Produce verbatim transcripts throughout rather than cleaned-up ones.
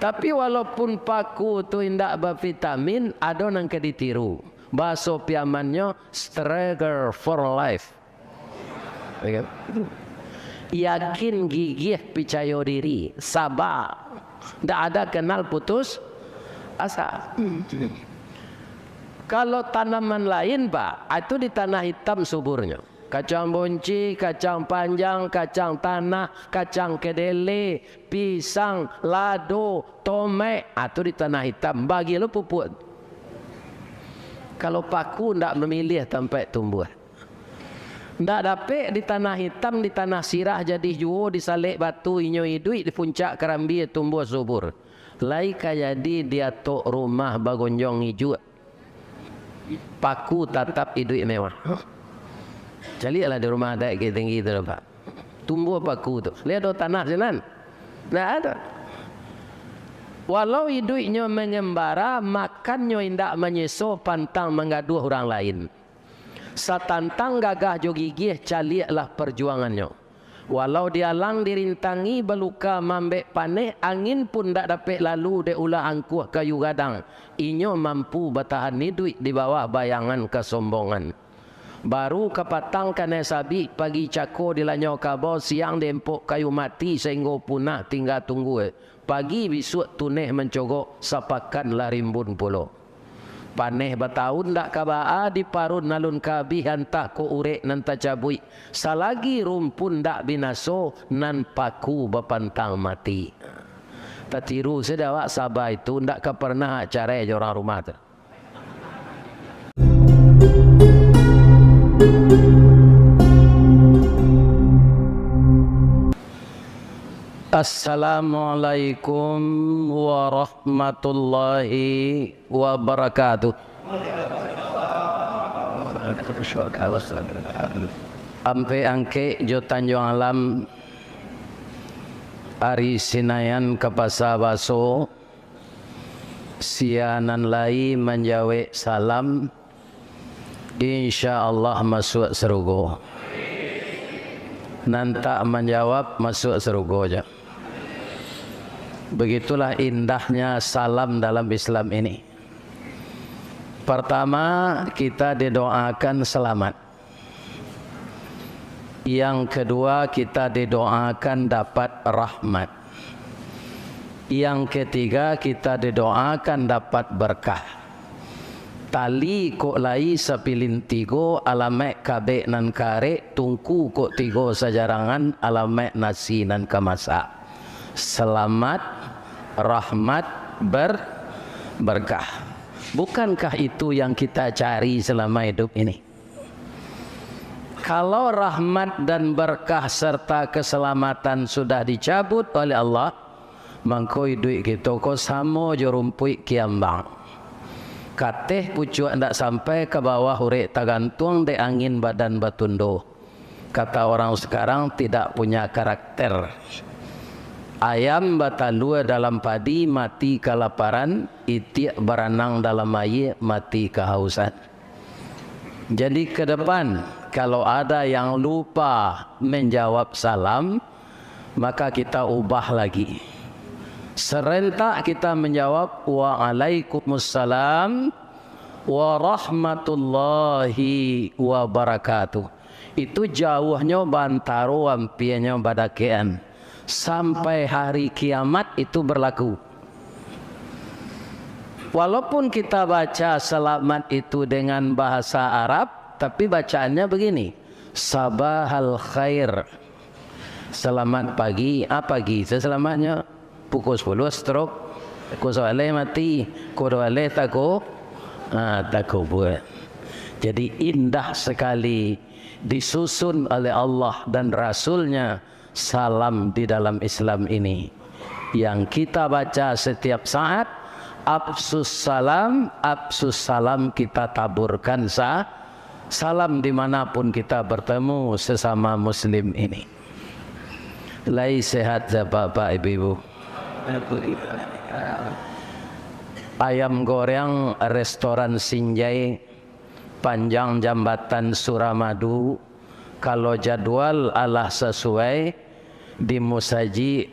Tapi walaupun paku tu indak bavitamin, ado nan ka ditiru. Bahaso Piamannyo, struggle for life. Ya kan? Yakin, gigih, picayo diri, saba. Ndak ada kenal putus asa. Kalau tanaman lain, Pak, itu di tanah itam suburnyo. Kacang bonci, kacang panjang, kacang tanah, kacang kedele, pisang, lado, tomek, ah, tu di tanah itam. Bagi lo pupuk. Kalau paku ndak mamiliah tampek tumbuah. Ndak dapek di tanah itam, di tanah sirah jadi juo, di salek batu inyo iduik, di puncak karambia tumbuah subur. Lai ka jadi di atok rumah bagonjong ijuak. Paku tatap iduik mewah. Caliaklah di rumah adaik Bukittinggi tu, Pak. Tumbuah paku tu. Liek ado tanah sinan? Ndak ado. Walau iduiknyo mangambara, makannyo indak manyeso, pantang manggaduah urang lain. Satantang gagah jo gigih, caliaklah parjuangannyo. Walau dialang dirintangi, baluka mambek paneh, angin pun ndak dapek lalu dek ulah angkuah kayu gadang. Inyo mampu batahan iduik di bawah bayangan kasombongan. Baru kapatang kanai sabik, pagi cako dilanyau kabau, siang diempok kayu mati sainggo punah tingga tunggua. Pagi bisuak tuneh mancogok, sapakan lah rimbun pulo. Paneh batahun ndak ka baa, diparun alun ka abih, antah kok urek nan tacabuik, salagi rumpun ndak binaso, nan paku bapantang mati. Tatiru sajo awak, saba itu ndak ka parnah carai jo urang rumah tu. Assalamualaikum warahmatullahi wabarakatuh. Ampek Angkek jo Tanjuang Alam, ari Sinayan ka Pasa Baso, sia nan lai manjawek salam, insya Allah masuak sarugo. Nan tak manjawab masuak sarugo ja. Begitulah indahnya salam dalam Islam ini. Pertama, kita didoakan selamat. Yang kedua, kita didoakan dapat rahmat. Yang ketiga, kita didoakan dapat berkah. Tali kok lai sapilin tigo, alamaik kabek nan karek, tungku kok tigo sajarangan, alamaik nasi nan ka masak. Selamat, rahmat, ber-, berkah. Bukankah itu yang kita cari selama hidup ini? Kalau rahmat dan berkah serta keselamatan sudah dicabut oleh Allah, mangko iduik kito ko samo jo rumpuik kiambang. Kateh pucuak ndak sampai, ka bawah urek tagantuang, dek angin badan batundo. Kata orang sekarang, tidak punya karakter. Ayam batalua dalam padi, mati kalaparan, itiak baranang dalam aia, mati kahausan. Jadi, ke depan, kalau ada yang lupa menjawab salam, maka kita ubah lagi. Serentak kita menjawab, "Waalaikumsalam warahmatullahi wabarakatuh." Itu jauahnyo baantaro, ampianyo badakekan. Sampai hari kiamat itu berlaku. Walaupun kita baca selamat itu dengan bahasa Arab, tapi bacaannya begini, "Sabahal khair." Selamat pagi. Ah, pagi tu selamatnyo. Pukul sapuluah stroke. Pukul sabaleh mati. Pukul duo baleh tako-, ah, takubua. Jadi, indah sekali disusun oleh Allah dan Rasul-Nya salam di dalam Islam ini. Yang kita baca setiap saat, "Afsus salam, afsus salam," kita taburkan sa-, salam di mana pun kita bertemu sesama muslim ini. Lai sehat sa, Bapak, Ibu-ibu? Ayam goreng restoran Sinjai, panjang jambatan Suramadu, kalau jadwal alah sasuai, di musajik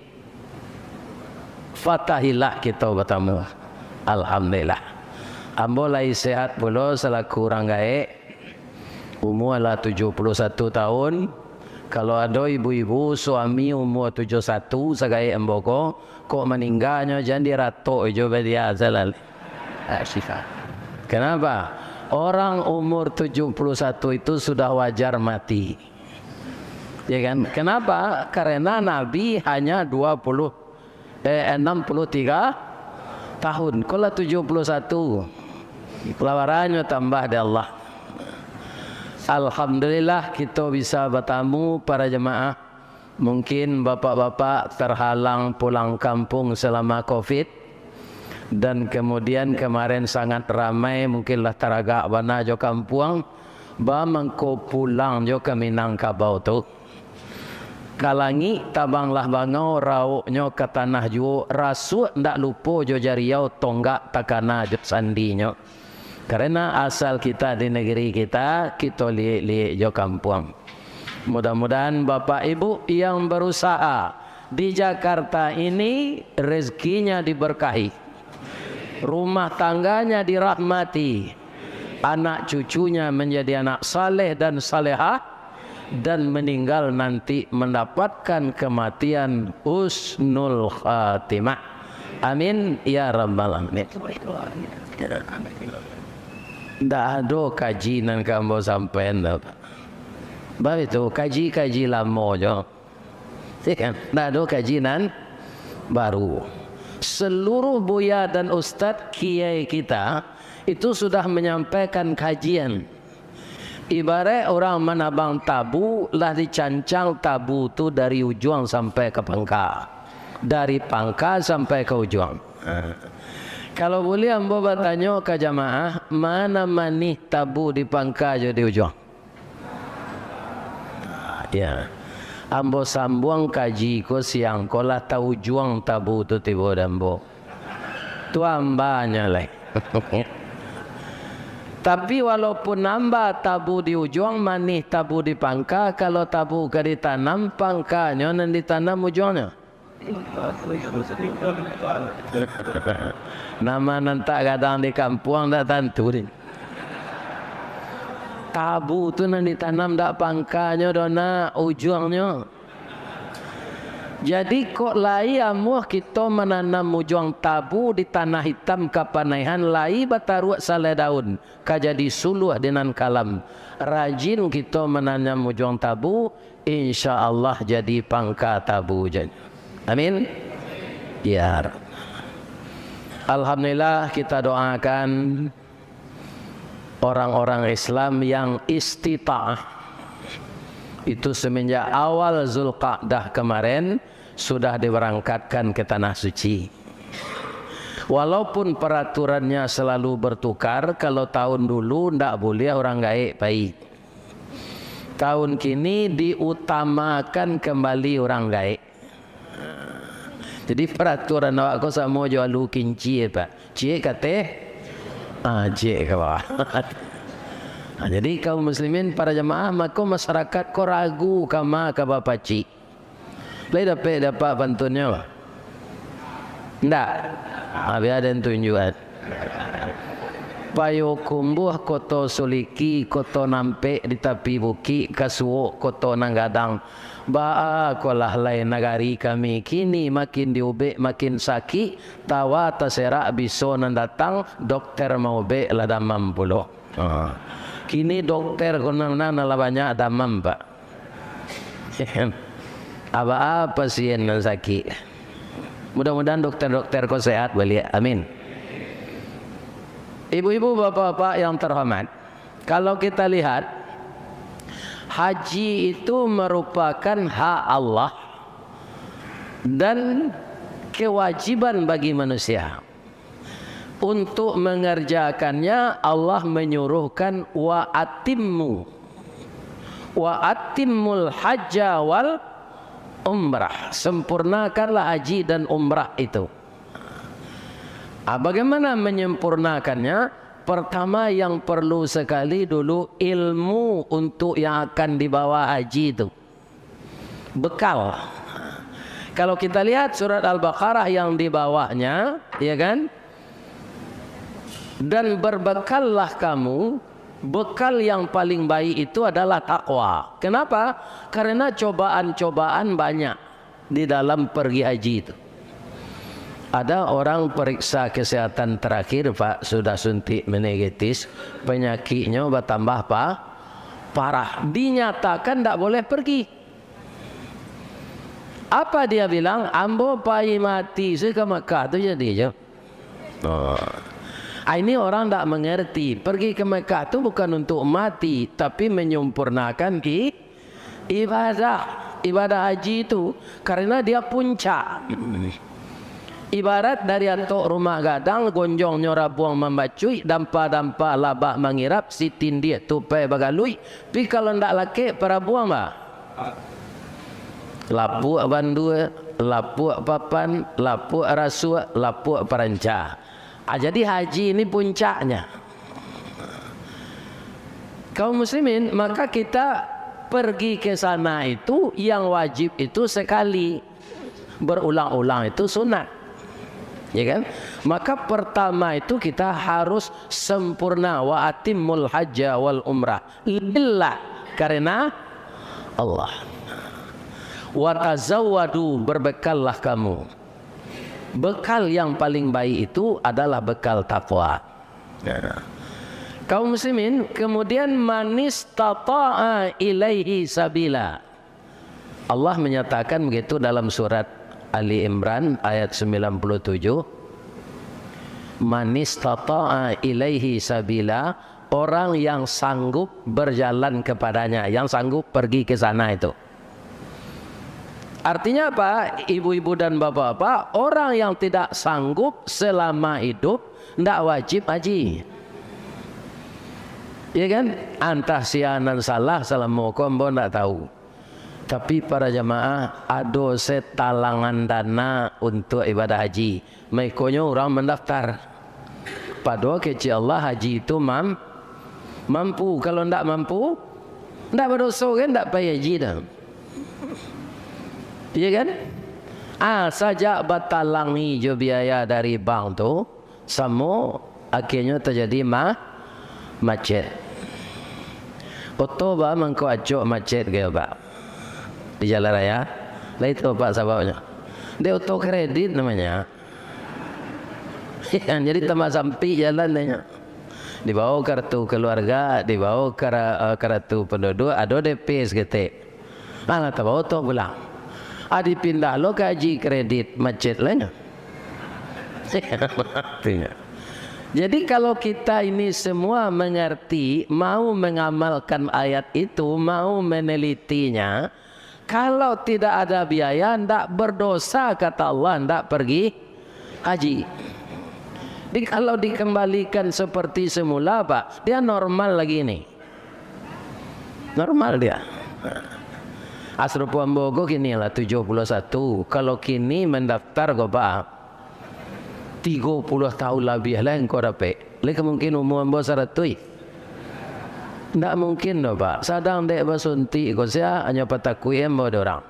Fatahillah kito batamu. Alhamdulillah. Ambo lai sehat pulo salaku urang gaek. Umua lah tujuah puluah satu tahun. Kalau ado ibu-ibu, suami umua tujuah satu sagaek ambo ko, kok maningganyo jan diratok jo badia salah. Kenapa? Orang umur tujuah puluah satu itu sudah wajar mati. Ya kan? Kenapa? Karena Nabi hanya dua puluh, eh, enam puluh tiga tahun. Ko lah tujuah puluah satu. Lawarannyo tambah dek Allah. Alhamdulillah, kito bisa batamu para jamaah. Mungkin bapak-bapak terhalang pulang kampung selama covid, dan kemudian kemarin sangat ramai, mungkin lah taragak bana jo kampuang, ba mangko pulang jo ka Minangkabau tu. Ka langik tabanglah bangau, rauiknyo ka tanah juo, rasuak ndak lupo jo jariau, tonggak takana jo sandinyo. Karena asal kita di negeri kita, kito liek-liek jo kampuang. Mudah-mudahan Bapak Ibu yang berusaha di Jakarta ini rezekinya diberkahi, rumah tangganya dirahmati, anak cucunya menjadi anak saleh dan salehah, dan meninggal nanti mendapatkan kematian husnul khatimah. Amin ya rabbal alamin. Ndak ado kaji nan ka ambo sampaian tu. Baitu, kaji-kaji lamo jo. Ya kan? Ndak ado kaji nan baru. Seluruh buya dan ustad kiai kita itu sudah menyampaikan kajian. Ibarat urang manabang tabu, lah dicancang tabu tu dari ujuang sampai ka pangka, dari pangka sampai ka ujuang. Ha. Kalau buliah ambo batanyo ka jamaah, mana manih tabu di pangka jo di ujuang? Ya. Ambo sambuang kaji ko siang ko lah taujuang tabu tu tibo di ambo. Tu ambanyo lai. Tapi walaupun amba tabu di ujuang, manih tabu di pangka, kalau tabu ka ditanam, pangkanyo nan ditanam ujuangnyo. Nama nan tak gadang di kampuang, ndak tantu ni. Tabu tu nan ditanam ndak pangkanyo doh, nak, ujuangnyo. Jadi, kok lai amuah kito mananam ujuang tabu di tanah itam kapanaihan, lai bataruak salai daun, ka jadi suluah di nan kalam. Rajin kito mananam ujuang tabu, insya Allah jadi pangka tabu jan. Amin. Ya Rabb. Alhamdulillah, kita doakan orang-orang Islam yang istita'ah itu semenjak awal Zulqa'dah kemarin sudah diberangkatkan ke Tanah Suci. Walaupun peraturannya selalu bertukar, kalau tahun dulu ndak buliah orang gaek pai. Tahun kini diutamakan kembali orang gaek. Jadi, peraturan awak ko samo jo alu kincia, Pak. Ciek ka ateh, ah, ciek ka bawah. Ah, jadi, kaum muslimin, para jamaah, mako masyarakat ko ragu kama ka bapacik. Lai dapek dek apak pantunnyo, Pak? Ndak? Ah, bia den tunjuakan. Payokumbuah, Koto Suliki, Koto Nampek di tapi bukik, Kasuok, Koto Nan Gadang. Baa ko lah lai nagari kami, kini makin diubek makin sakik, tawa taserak biso nan datang, dokter maubek lah damam pulo. Ha. Kini dokter ko nan, nan lah banyak damam, Pak. Aba pasien nan sakik. Mudah-mudahan dokter-dokter ko sehat baliak. Amin. Ibu-ibu, bapak-bapak yang terhormat, kalau kita lihat, haji itu merupakan hak Allah dan kewajiban bagi manusia. Untuk mengerjakannya, Allah menyuruhkan, "Wa atimmu, wa atimmul hajja wal umrah." Sempurnakanlah haji dan umrah itu. Ah, bagaimana menyempurnakannya? Pertama, yang perlu sekali dulu ilmu untuk yang akan dibawa haji itu. Bekal. Kalau kita lihat surat Al-Baqarah yang di bawahnya, ya kan? "Dan berbekallah kamu, bekal yang paling baik itu adalah takwa." Kenapa? Karena cobaan-cobaan banyak di dalam pergi haji itu. Ada orang periksa kesehatan terakhir, Pak, sudah suntik meningitis, penyakitnya bertambah pa-, parah. Dinyatakan ndak boleh pergi. Apa dia bilang? "Ambo pai mati se ka Mekah tu jadi jo." Oh. Ah, ini orang ndak mengerti. Pergi ke Mekah tu bukan untuk mati, tapi menyempurnakan i-, ibadah. Ibadah haji tu, karena dia puncak. Ibarat dari atok rumah gadang, gonjongnyo rabuang mambacuik, dampa-dampa labak mangirap, si tindih tupai bagaluik, pi kalau ndak lakek parabuang, bah. Lapuak bandua, lapuak papan, lapuak rasuak, lapuak paranca. Ah, jadi haji ini puncaknya. Kaum muslimin, maka kita pergi ke sana itu yang wajib itu sekali. Berulang-ulang itu sunat. Ya kan? Maka pertama itu kita harus sempurna, "Wa atimmul hajja wal umrah lillah," karena Allah. "Wa tazawwadu," berbekallah kamu. Bekal yang paling baik itu adalah bekal takwa. Ya. Kaum muslimin, kemudian, "Man istata'a ilaihi sabila." Allah menyatakan begitu dalam surat Ali Imran ayat sembilan puluh tujuh, "Man istata'a ilaihi sabila," orang yang sanggup berjalan kepadanya, yang sanggup pergi ke sana itu. Artinya apa, ibu-ibu dan bapak-bapak? Orang yang tidak sanggup selama hidup, ndak wajib haji. Ya kan? Antah sia nan salah, salamo ko ambo ndak tahu. Tapi para jamaah, ado se talangan dana untuak ibadah haji. Maikonyo urang mandaftar. Padohal kecek Allah, haji tu mam-, mampu. Kalau ndak mampu, ndak badoso kan, ndak pai haji dah. Iya kan? Ah, sajak batalangi jo biaya dari bank tu, samo akhirnyo tajadi ma-, macet. Oto ba mangko acok macet gayo, Pak. Di jalan raya. Lah itu, Pak, sababnyo. Dek oto kredit namanya. Jadi tambah sampik jalan nyo. Dibawa kartu keluarga, dibawa kara-, eh, kartu penduduk, ado D P saketek. Alah, tabao oto pulang. Ah, dipindah lo ka haji kredit, macet lah nyo. Artinya. Jadi, kalau kita ini semua mengerti, mau mengamalkan ayat itu, mau menelitinya, kalau tidak ada biaya, ndak berdosa, kata Allah, ndak pergi haji. Di, kalau dikembalikan seperti semula, Pak, dia normal lagi nih. Normal dia. Asrupo ambo ko kini lah tujuh puluh satu. Kalau kini mendaftar ko, Pak, tigo puluh tahun labiah lah engkau dapek. Lai ka mungkin umua ambo saratuih. Ndak mungkin doh, Pak. Sadang dek basuntik ko sia, hanyo patakuik ambo dek urang.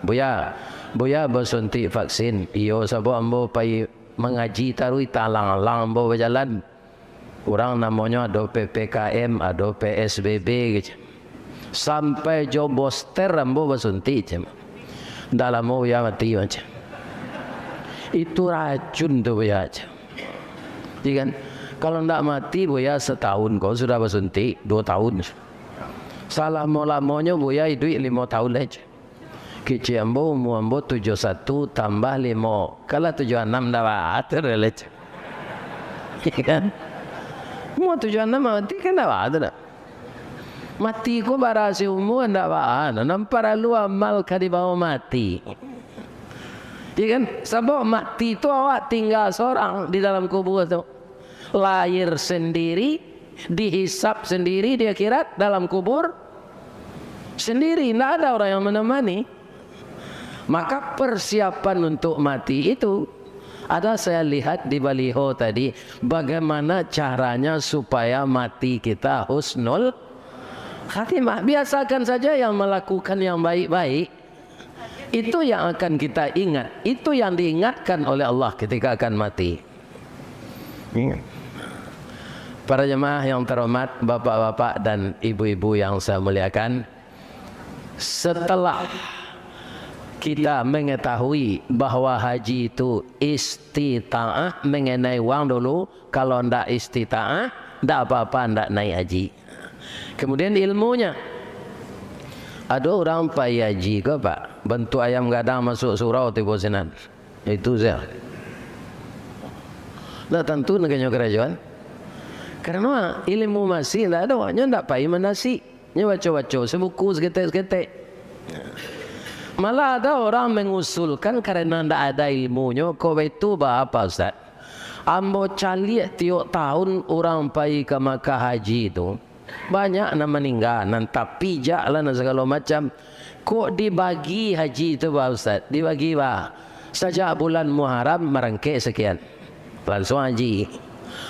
"Buya, Buya basuntik vaksin." Iyo, sabab ambo pai mangaji taruih, talang-alang ambo bajalan. Urang namonyo ado P P K M, ado P S B B, kecek. Sampai jo booster ambo basuntik, cek. Ndak lamo Buya mati, cek. Itu racun tu, Buya, cek. Iya kan? Kalau ndak mati, Buya, setahun ko sudah basuntik, dua tahun. Salamo-lamonyo Buya iduik limo tahun lai, cek. Kecek ambo, umua ambo tujuh satu tambah limo, kalah tujuh anam, ndak baa tu doh, cek. Iya kan? Umua tujuh anam mati kan ndak baa tu doh. Mati ko bara se umua ndak baa, nan paralu amal ka dibawa mati. Iya kan? Sabab mati tu awak tingga sorang di dalam kubua tu. Lahir sendiri, dihisab sendiri di akhirat, dalam kubur sendiri, ndak ada orang yang menemani. Maka persiapan untuk mati itu, ada saya lihat di baliho tadi, bagaimana caranya supaya mati kita husnul khatimah. Biasakan saja yang melakukan yang baik-baik. Itu yang akan kita ingat, itu yang diingatkan oleh Allah ketika akan mati. Ingat. Para jemaah yang terhormat, bapak-bapak dan ibu-ibu yang saya muliakan, setelah kita mengetahui bahwa haji itu istitaah mengenai wang dulu, kalau ndak istitaah, ndak apa-apa, ndak naik haji. Kemudian ilmunya. Ado urang pai haji ko, Pak, bantuak ayam gadang masuak surau tibo sinan. Itu sajo. Ndak tantu nagannyo karajoan. Karano ilmu masih ndak ado, nyo ndak pai manasik. Nyo baco-baco, sabuku saketek-saketek. Malah ado urang mangusulkan karano ndak ado ilmunyo, kok baitu baa, Pak Ustaz? Ambo caliak tiok taun urang pai ka Makkah haji tu, banyak nan maningga, nan tapijak lah, nan sagalo macam. Kok dibagi haji tu, Pak Ustaz? Dibagi, Pak. Sajak bulan Muharram marangkek sakian. Lansuang haji.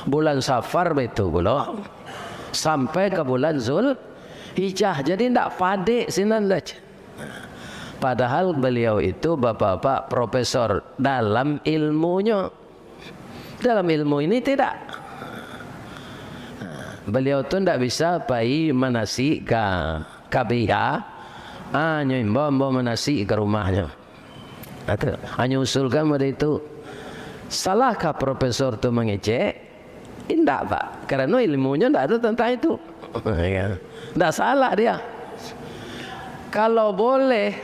Bulan Safar baitu pulo. Sampai ka bulan Zulhijjah. Jadi ndak padek sinan doh. Padahal beliau itu bapak-bapak profesor dalam ilmunyo. Dalam ilmu ini tidak. Beliau tu ndak bisa pai manasik ka, ka biha. Ah, nyo imbau ambo manasik ka rumahnyo. Atau, hanyo usulkan model itu. Salahkah profesor tu mangecek? Indak, Pak. Karano ilmunyo ndak ado tantang itu. Ya. Ndak salah dia. Kalau boleh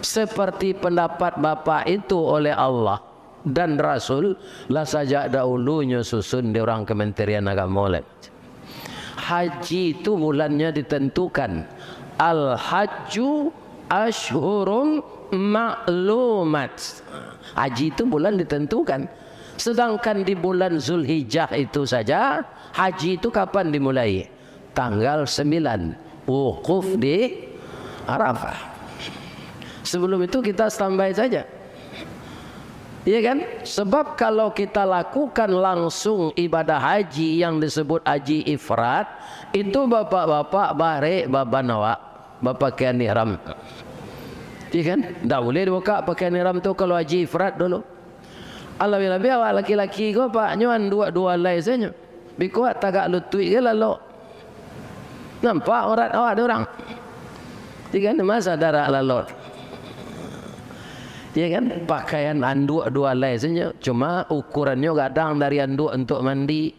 seperti pendapat Bapak itu oleh Allah dan Rasul, lah sajak dahulunyo susun di urang Kementerian Agamo lai. Haji tu bulannyo ditentukan. Al-hajju asyhurum ma'lumat. Haji tu bulan ditentukan. Sedangkan di bulan Zulhijjah itu saja, haji tu kapan dimulai? Tanggal sembilan, wukuf di Arafah. Sebelum itu kita standby saja. Iya kan? Sebab kalau kita lakukan langsung ibadah haji yang disebut haji ifrad, itu bapak-bapak barek baban awak, bapakaian ihram. Iya kan? Ndak buliah dibuka pakaian ihram tu kalau haji ifrad dulu. Alabiah-labiah awak laki-laki ko, Pak, nyo anduak duo alai sajo. Bikuak tagak lutuik se lalok. Nampak aurat awak dek urang. Iyo kan, masa darak lalok. Iyo kan, pakaian anduak duo alai sajo, cuma ukurannyo gadang dari anduak untuak mandi.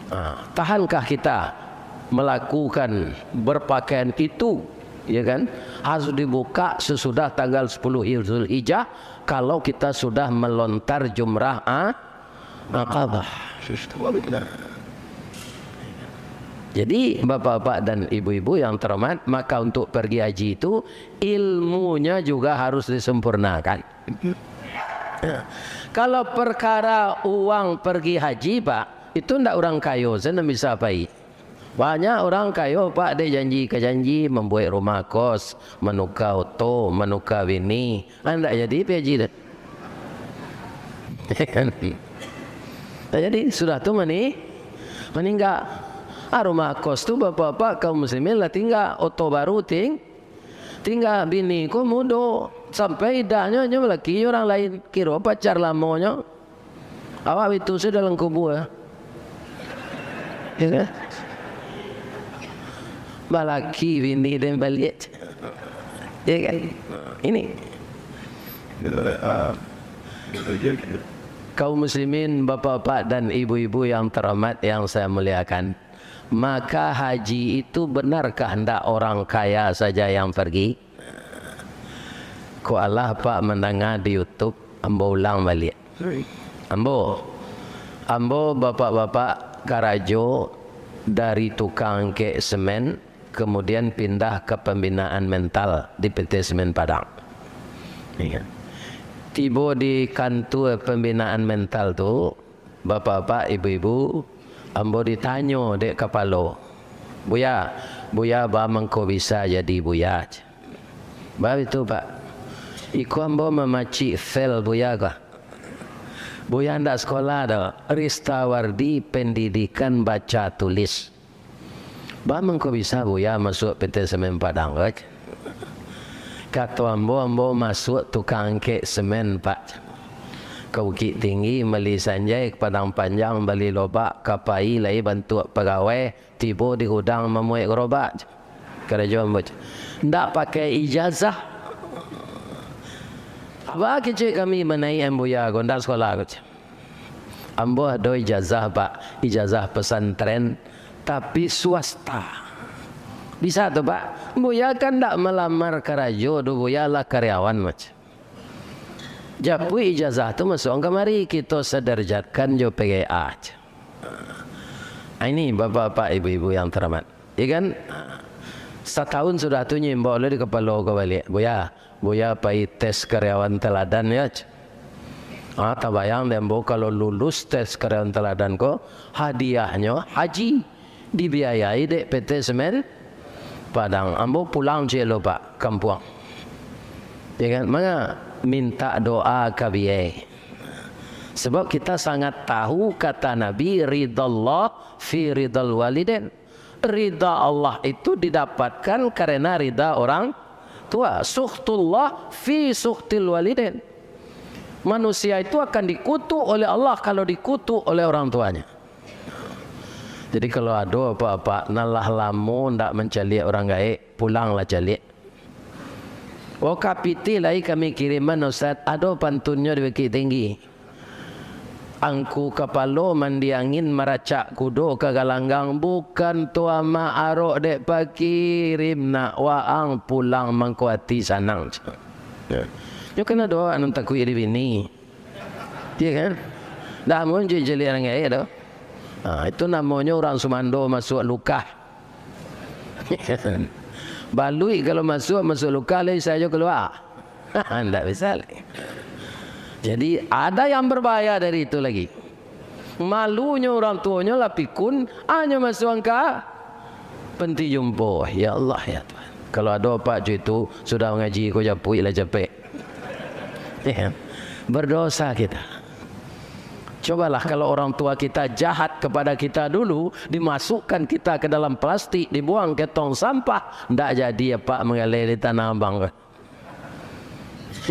Ha, tahankah kita melakukan berpakaian itu? Ya kan? Harus dibuka sesudah tanggal sepuluh Zulhijjah, kalau kita sudah melontar jumrah, ah, Aqabah. Jadi, bapak-bapak dan ibu-ibu yang terhormat, maka untuk pergi haji itu, ilmunya juga harus disempurnakan. Kalau perkara uang pergi haji, Pak, itu ndak urang kayo sajo nan bisa pai. Banyak urang kayo, Pak, dek janji ka janji, mambuek rumah kos, manuka oto, manuka bini. Ah, ndak jadi pai haji tu. Ndak jadi, sudah tu mani-, maningga. Ah, rumah kos tu bapak-bapak kaum muslimin lah tingga, oto baru ting-, tingga, bini ko mudo, sampai idahnyo nyo balaki jo urang lain, kiro pacar lamonyo. Awak bitu sudah dalam kubua. Ya kan? Balaki bini den baliak. Ya kan? Ini. Kaum muslimin, bapak-bapak dan ibu-ibu yang terhormat yang saya muliakan, maka haji itu benarkah ndak orang kaya saja yang pergi? Kok alah, Pak, mandanga di YouTube, ambo ulang baliak. Ambo, ambo bapak-bapak karajo dari tukang angkek semen, kemudian pindah ke pembinaan mental di P T Semen Padang. Iya. Tibo di kantua pembinaan mental tu, bapak-bapak, ibu-ibu, ambo ditanyo dek kapalo, "Buya, Buya baa mangko bisa jadi Buya?" Baitu, Pak. Iko ambo mamacik file Buya ko. Buya ndak sekolah doh, Ristawardi Pendidikan Baca Tulis. Baa mangko bisa Buya masuak P T Semen Padang ko? Kato ambo, ambo masuak tukang angkek semen, Pak. Ka Bukik Tinggi, mali sanjai, ka Padang Panjang, bali lobak, ka pai lai bantuak pagawai, tibo di gudang mamuek garobak. Karajo ambo, ndak pakai ijazah. Baa kecek kami manaik ambuya ko, ndak sekolah ko. Ambo ado ijazah, Pak, ijazah pesantren, tapi swasta. Bisa tu, Pak? Buya kan ndak malamar karajo doh, Buya lah karyawan, mac. Japuik ijazah tu masuak kamari, kito sederajatkan jo P G A. Ah, ini bapak-bapak, ibu-ibu yang terhormat. Ya kan? Satahun sudah tu nyo imbau lo di kapalo ko baliak. Buya, Buya pai tes karyawan teladan, ya. Ah, tabayang dek ambo, kalau lulus tes karyawan teladan ko, hadiahnyo haji, dibiayai dek P T Semen Padang. Ambo pulang ciek lo, Pak, kampuang. Ya kan? Manga mintak doa ka biai. Sebab kita sangat tahu kata Nabi, "Ridallah fi ridal walidain." Rida Allah itu didapatkan karena rida orang tua. Sukhtullah fi sukhtil walidain. Manusia itu akan dikutuk oleh Allah kalau dikutuk oleh orang tuanya. Jadi, kalau ado apak-apak nan lah lamo ndak mancaliak urang gaek, pulanglah caliak. Oh, ka pitih lai kami kiriman, Ustaz. Ado pantunnyo di Bukik Tinggi. Angku kapalo mandi angin, maracak kudo ka galanggang, bukan tu amak arok dek pakirim nak, waang pulang mangko ati sanang. Ya. Nyo kan ado awak nan takuik di bini. Iya kan? Dah mun caliak-caliak urang gaek tu. Ha, itu namonyo urang sumando masuak lukah. Baluik kalau masuak, masuak lukah, lai sajo kalua. Ndak bisa lai. Jadi, ada yang berbahaya dari itu lagi. Malunyo urang tuonyo lah pikun, hanyo masuak ka penti jumpo. Ya Allah, ya Tuhan. Kalau ado apak cucu itu sudah mangaji ko, japuik lah capek. Ya kan? Berdosa kita. Cobalah kalau orang tua kita jahat kepada kita dulu, dimasukkan kita ke dalam plastik, dibuang ke tong sampah, ndak jadi apak manggaleh di Tanah Abang ko.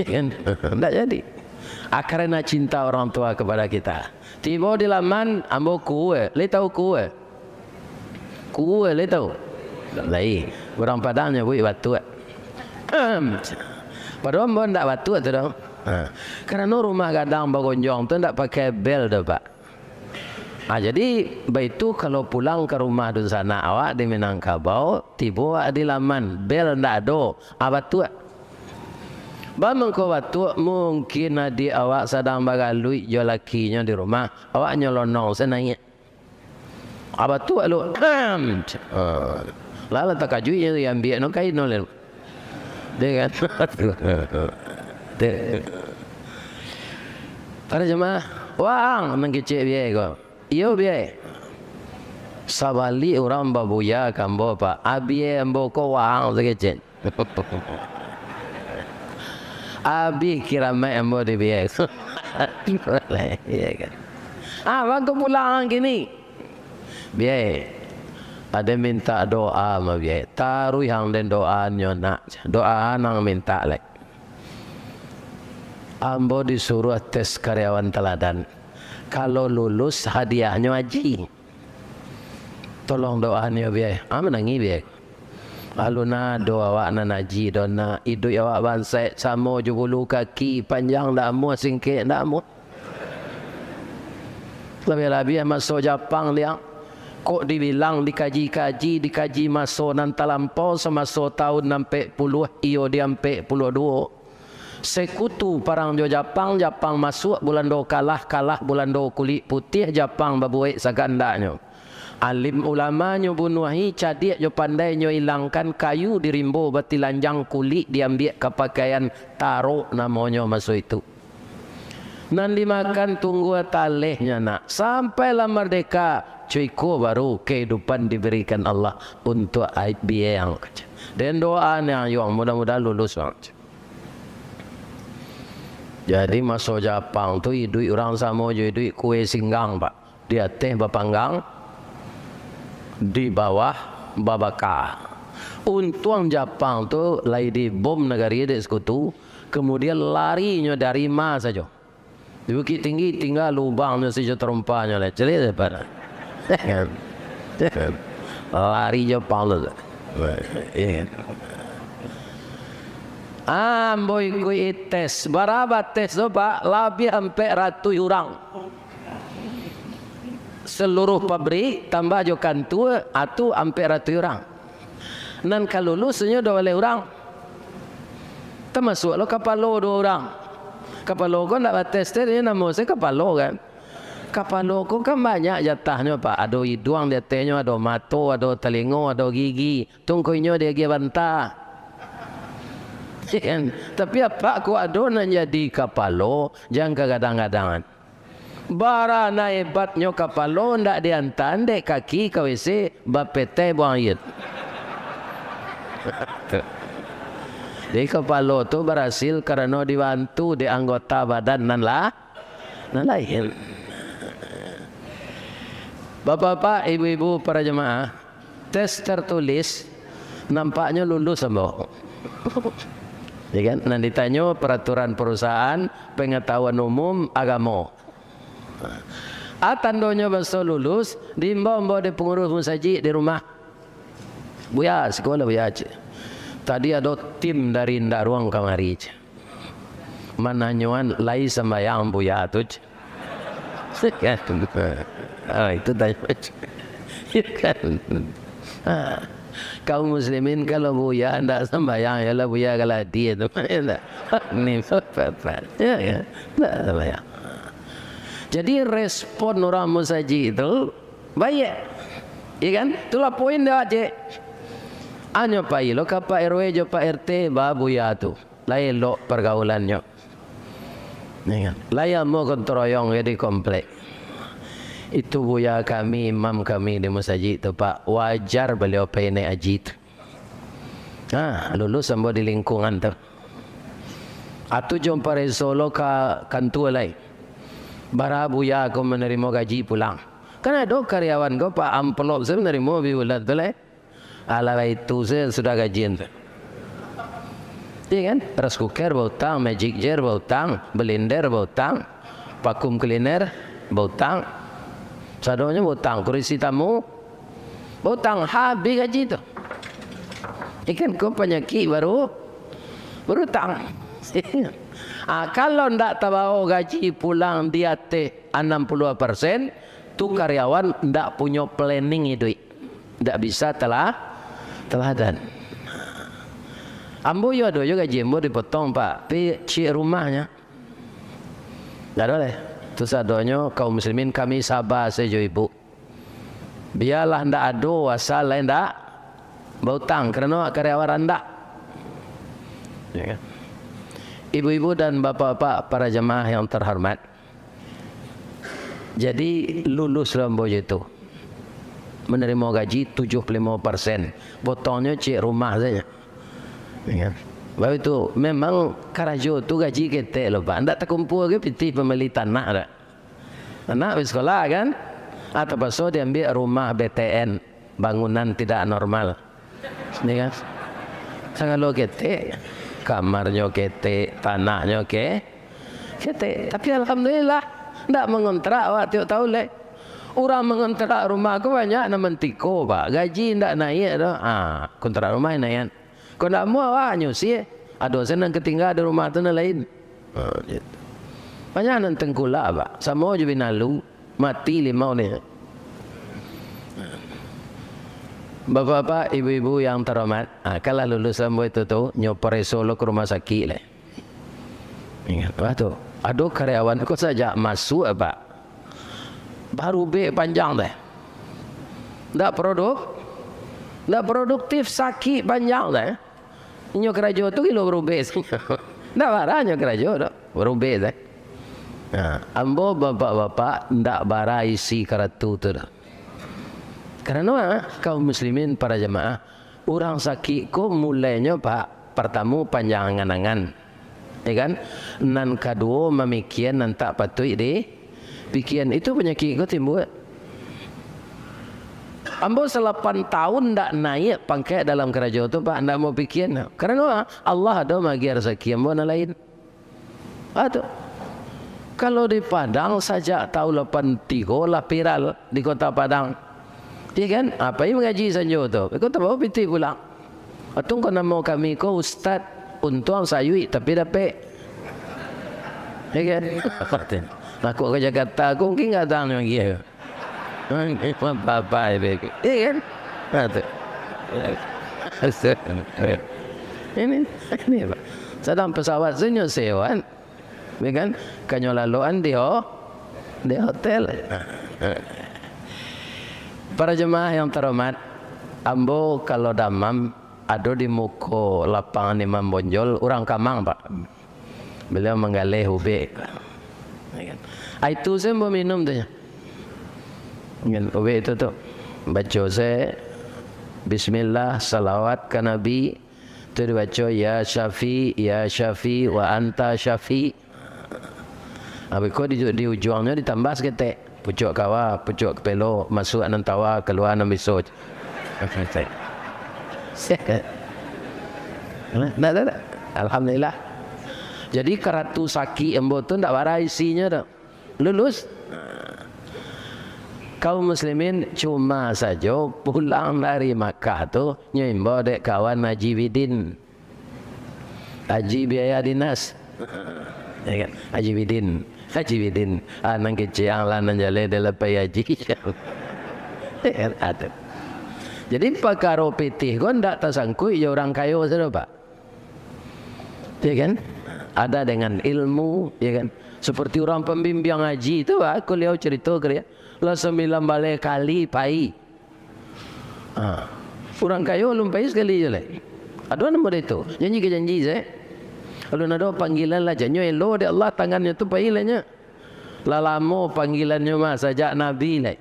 Kan? Ndak jadi. Ah, karena cinta orang tua kepada kita. Tibo di laman, ambo kue. Lai tahu kue? Kue lai tahu? Lai. Urang Padang nyabuik batuak. Padahal ambo ndak batuak tu doh. Ha. Karano rumah gadang bagonjong tu ndak pakai bel doh, Pak. Ah, jadi, baitu kalau pulang ka rumah dunsanak awak di Minangkabau, tibo awak di laman, bel ndak ado, ah, batuak. Baa mangko batuak, mungkin adiak awak sadang bagaluik jo lakinyo di rumah, awak nyolonong se naiak. Ah, batuak lu, ah, lah, lah takajuik nyo, diambiak no kain no, lalu. Dia kan? Dia. Para jemaah, waang nan kecek biai ko. Iyo, biai. Sabalik urang babuya ka ambo, Pak. Abiai ambo ko waang sakecek. Abih kiramaik ambo di biai. Iya kan? Ah, bangko pulang kini. Biai. Ade mintak doa ma biai. Taruih ang den doanyo nak. Doa nang mintak lai. Ambo disuruah tes karyawan teladan. Kalau lulus, hadiahnyo aji. Tolong doanyo biai. Ah, manangih biai. Alun ado awak nan aji doh, nak. Iduik awak bansaik samo jo bulu kaki, panjang ndak amuah, singkek ndak amuah. Labiah-labiah maso Japang, liang. Kok dibilang dikaji-kaji, dikaji maso nan talampau, samaso taun ampek puluah, iyo di ampek puluah duo. Sekutu parang jo Japang, Japang masuak, Bulando kalah, kalah Bulando kulik putiah, Japang babuek sakandaknyo. Alim ulamanyo bunuahi, cadiak jo pandainyo ilangkan, kayu di rimbo batilanjang, kulik diambiak ka pakaian, tarok namonyo maso itu. Nan dimakan tunggua talehnyo nak, sampailah mardeka, co iko baru kahidupan diberikan Allah untuak biai ang. Den doa ni ayuang, mudah-mudahan lulus ang. Jadi, maso Japang tu iduik urang samo jo iduik kue singgang, Pak. Di ateh bapanggang, di bawah babaka. Untuang Japang tu lai dibom nagari dek Sekutu, kemudian larinyo dari ma sajo. Di Bukittinggi tingga lubangnyo sajo tarompanyo lah. Caliak daripada. Lari Japang tu. Iyo kan? Ambo ikuik tes. Bara tes tu, Pak? Labiah ampek ratuih urang. Seluruh pabrik, tambah jo kantua, atu ampek ratuih urang. Nan ka lulus inyo duo baleh urang. Tamasuak lo kapalo duo urang. Kapalo ko ndak bates teh, inyo namo se kapalo kan. Kapalo ko kan banyak jatahnyo, Pak. Ado iduang di atehnyo, ado mato, ado talingo, ado gigi. Tungkuinyo diagiah banta. Kan? Tapi apak ko ado nan jadi kapalo, jan kagadang-gadangan. Bara nan hebatnyo kapalo ndak diantaan dek kaki ka W C, bapetai buang aia. Jadi kapalo tu barasil karano dibantu dek anggota badan nan lah, nan lain. Bapak-bapak, ibu-ibu, para jemaah, tes tertulis nampaknyo lulus ambo. Ya kan? Nan ditanyo peraturan perusahaan, pengetahuan umum, agamo. Ah, tandonyo baso lulus, diimbau ambo dek pangurus musajik di rumah. "Buya, siko lah, Buya," cek. "Tadi ado tim dari Ndaruang kamari," cek. "Mananyoan lai sambayang Buya tu," cek. Kan? Ah, itu tanyo, cek. Kan? Ah, kaum muslimin, kalau Buya ndak sambayang, iyolah Buya galadi tu. Ndak. Ni, ya, ya. Ndak sambayang. Jadi, respon urang musajik tu baiak. Ya kan? Itulah poin dia, cek. Anyo pai lo ka Pak R W jo Pak R T, ba Buya tu. Lai elok pergaulannyo. Ya kan? Lai amuah gotong royong di komplek. Itu Buya kami, imam kami di musajik tu, Pak. Wajar baliau pai naik haji tu. Ha, lulus ambo di lingkungan tu. Atu jo pareso lo ka kantua lai. Bara Buya ko manarimo gaji pulang. Kan ado karyawan ko, Pak, amplop sajo manarimo bulan tu lai. Alah, itu sajo sudah gajian tu. Iya kan? Rice cooker bautang, magic jar bautang, blender bautang, vacuum cleaner bautang. Sadonyo bautang, kurisi tamu bautang, habih gaji tu. Ikan ko panyakik baru, barutang. Ah, kalau ndak tabao gaji pulang di ateh anam puluah persen, tu karyawan ndak punyo planning iduik. Ndak bisa tela-, teladan. Ambo yo ado yo gaji ambo dipotong, Pak. Tapi ciek rumahnyo. Ndak ado lai. Tu sadonyo kaum muslimin, kami saba sajo, Ibu. Bialah ndak ado, asal lai ndak bautang, karano karyawan randah. Ya kan? Ibu-ibu dan bapak-bapak, para jamaah yang terhormat, jadi, lulus lah ambo jo itu. Manarimo gaji tujuh puluh limo persen. Potongnyo ciek rumah sajo. Ya kan? Baru itu, memang karajo tu gaji ketek lo, Pak. Ndak takumpua ge pitih pambali tanah dak. Anak basekolah kan? Ah, tapaso diambiak rumah B T N, bangunan tidak normal. Ya kan? Sagalo ketek, kamarnyo ketek, tanahnyo ke-, ketek. Tapi alhamdulillah, ndak mangontrak awak tiok taun lai. Urang mangontrak rumah ko banyak nan mantiko, Pak. Gaji ndak naiak doh. Ah, kontrak rumah naiak. Kok ndak amuah awak nyusi, ado se nan katingga di rumah tu nan lain. Ha, gitu. Banyak nan tengkulak, Pak. Samo jo binalu, mati limau ni. Bapak-bapak, ibu-ibu yang terhormat, ha, kalah lulus ambo itu tu, nyo pareso lo ka rumah sakik lai. Ingat, bah tu. Ado karyawan ko sajak masuak, Pak. Barubek panjang teh. Ndak produk-, ndak produktif, sakik panjang teh. Inyo karajo tu gilo barubek. Ndak bara inyo karajo tu, barubek teh. Nah, ambo bapak-bapak ndak bara isi karatu tu doh. Karano, ah, kaum muslimin, para jamaah, urang sakik ko mulainyo, Pak, partamo panjang angan-angan. Ya kan? Nan kaduo, mamikian nan tak patuik dipikian. Itu panyakik ko timbua. Ambo salapan tahun ndak naiak pangkek dalam karajo tu, Pak, ndak ambo pikian. Karano Allah ado maagiah rasaki ambo nan lain. Ah, tu. Kalau di Padang, sajak tahun lapan tigo lah viral di Kota Padang. Iya kan? Ah, pai mangaji sanjo tu. Iko tabawa pitih pulang. Untuang ko namo kami ko Ustaz, untuang sayuik tapi dapek. Iya kan? Nak ka Jakarta, ko mungkin nggak datang lagi. Bapak-bapak, iya kan? Nah, tu. Ini, ini, Pak. Sadang pesawat tu nyo sewa, ya kan? Ka nyo laloan di ho-, di hotel. Para jemaah yang terhormat, ambo kalau damam, ado di muko lapangan Imam Bonjol, urang Kamang, Pak. Baliau manggaleh ubek. Ya kan? Ah, itu sajo ambo minum tu, ya. Kan, ubek itu tu. Baco sajo, bismillah, salawat ka Nabi. Tu dibaco, "Ya Syafi, ya Syafi, wa anta Syafi." Habis ko di, di ujuangnyo ditambah saketek. Pucuak kawa, pucuak kapelo, masuak nan tawa, kalua nan biso. Nah, nah, nah, nah. Alhamdulillah. Jadi, karatu sakik ambo tu ndak bara isinyo tu. Lulus. Kaum muslimin, cuma sajo pulang dari Makkah tu, nyo imbau dek kawan Haji Bidin. Haji biaya dinas. Ya kan? Haji Bidin. Haji Bidin. Ah, nan kecek ang lah nan jaleh dilepai haji. Ya kan? Ado. Jadi, pakaro pitih ko ndak tasangkuik jo urang kayo sajo, Pak. Ya kan? Ada dengan ilmu, ya kan? Seperti urang pambimbiang haji tu, Pak, kuliah carito ka dia. Lah sambilan baleh kali pai. Ha. Urang kayo alun pai sakali juo lai. Ado nan model tu. Janji ka janji se. Alun ado panggilan lah, janyo elo dek Allah tangannyo tu pai lah nyo. Lah lamo panggilannyo mah sajak Nabi lai.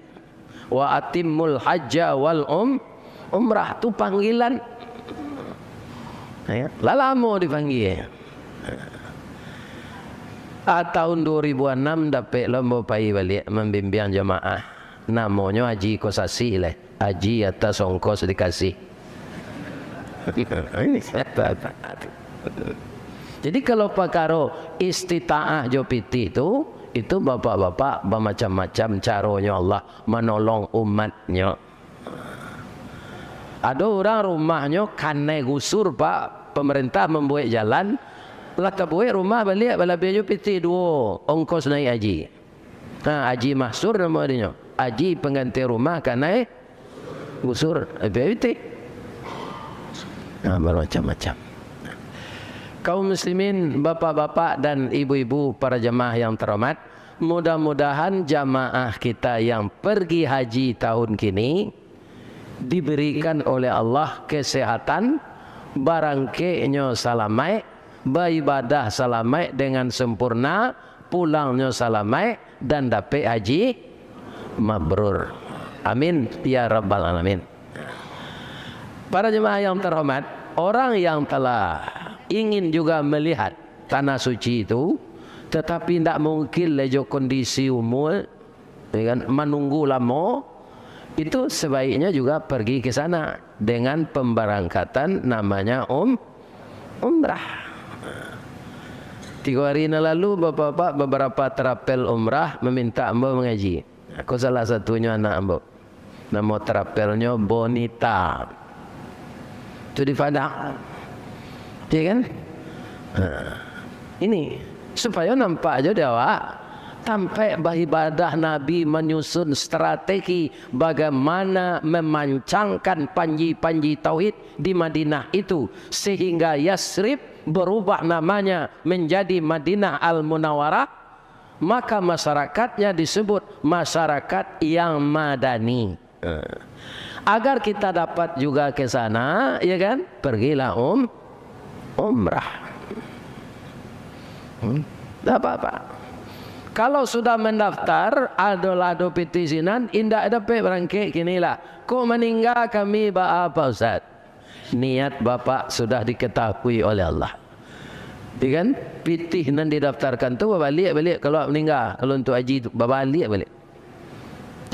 "Wa atimmul hajja wal um-, umrah," tu panggilan. Ya, lah lamo dipanggia. Ah, tahun dua ribu anam dapek lo ambo pai baliak mambimbiang jamaah. Namonyo Haji Kosasih lai. Haji atas ongkos dikasih. Jadi, kalau pakaro istitaah jo pitih tu, itu bapak-bapak bamacam-macam caronyo Allah manolong umatnyo. Ado urang rumahnyo kanai gusur, Pak, pamarentah mambuek jalan, lah tabuek rumah baliak balabiah jo pitih duo ongkos naiak haji. Ha, Haji Mahsur namo dinyo. Haji pangganti rumah kanai gusur, eh, P W T. Ha, bamacam-macam. Kaum muslimin, bapak-bapak dan ibu-ibu, para jamaah yang terhormat, mudah-mudahan jamaah kita yang pergi haji tahun kini diberikan oleh Allah kesehatan, barangkeknyo salamaik, baibadah salamaik dengan sempurna, pulangnyo salamaik, dan dapek haji mabrur. Amin, ya rabbal alamin. Para jemaah yang terhormat, orang yang telah ingin juga melihat tanah suci itu, tetapi ndak mungkin lai jo kondisi umur, ya kan, manunggu lamo, itu sebaiknya juga pergi ke sana dengan pemberangkatan namanya um-, umrah. Tigo hari nan lalu, bapak-bapak, beberapa travel umrah meminta ambo mangaji. Ko salah satunyo anak ambo. Namo travelnyo Bonita. Tu di Padang. Ya kan? Ha. Ini, supayo nampak jo di awak, tampek baibadah Nabi manyusun strategi bagaimana memancangkan panji-panji tauhid di Madinah itu, sehingga Yasrib berubah namanya menjadi Madinah Al-Munawarah, maka masyarakatnya disebut masyarakat yang madani. Eh, agar kita dapat juga ke sana, ya kan? Pergilah um-, umrah. Hmm, tak apa-apa. Kalau sudah mendaftar, adolah ado pitih sinan, indak dapek barangkek kini lah. Kok maningga kami, baa, Pak Ustaz? Niat Bapak sudah diketahui oleh Allah. Ya kan? Pitih nan didaftarkan tu babaliak baliak kalau maningga, kalau untuk haji tu, babaliak baliak.